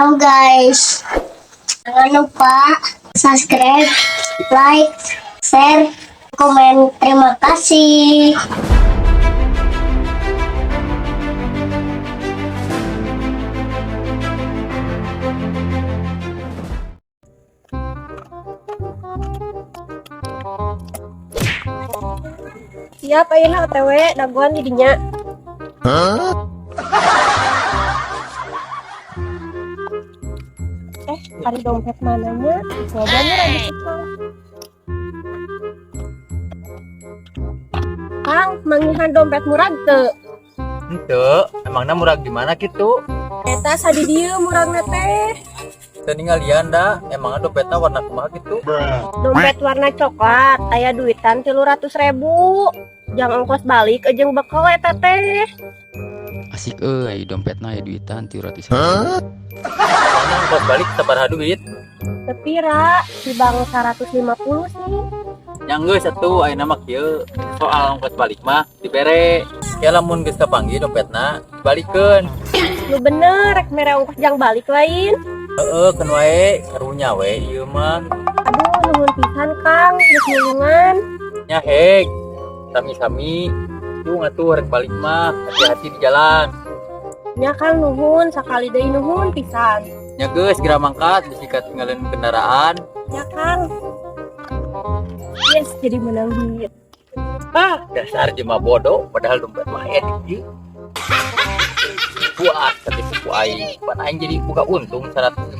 Halo guys, jangan lupa subscribe, like, share, komen. Terima kasih. Siap ayeuna OTW dagoan di dinya. Eh, ari dompet mananya? Loba murag di tukang. Kang, manggihan dompet murag teu? Henteu, emangna murag di mana gitu? Eta sadi dieu muragna teh. Teu ninggalian da, emangna dompetna warna kumaha gitu? Dompet warna coklat, aya duitan 300.000. Jang ongkos balik jeung bekal eta teh. Asik euy, dompetna aya duitan 300.000. Emangna ongkos balik sabaraha duit? Teu pira, di bank 150 sih. Nya geus atuh ayeuna mah kieu. Soal ongkos balik mah dibere. Ya lamun geus kapanggih dompetna dibalikeun. Lu bener, rek mere ongkos jang balik lain. Heeh, keun wae karunya we ieu mah. Aduh, nuhun pisan Kang, geus nulungan. Nya hek. Sami-sami. Tuh atuh rek balik mah, hati-hati di jalan. Nya Kang nuhun, sakali deui nuhun pisan. Nya geus geura mangkat bisi katinggalan kendaraan. Ya Kang. Yes, jadi menang duit. Ah, dasar jelema bodoh, padahal dompet mah aya di dieu. Puas katipu ku aing. Pan aing jadi buka untung 150.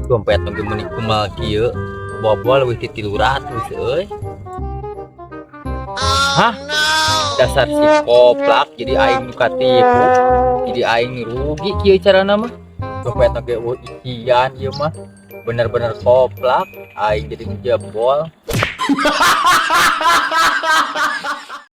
Dompet nu meuni kumal kieu, bawa-bawa leuwih ti 300 euy. Hah? Dasar si koplak jadi aing nu katipu. Jadi aing rugi kieu carana mah. Dompet ge euweuh isian ieu mah. Bener-bener koplak, aing jadi jebol.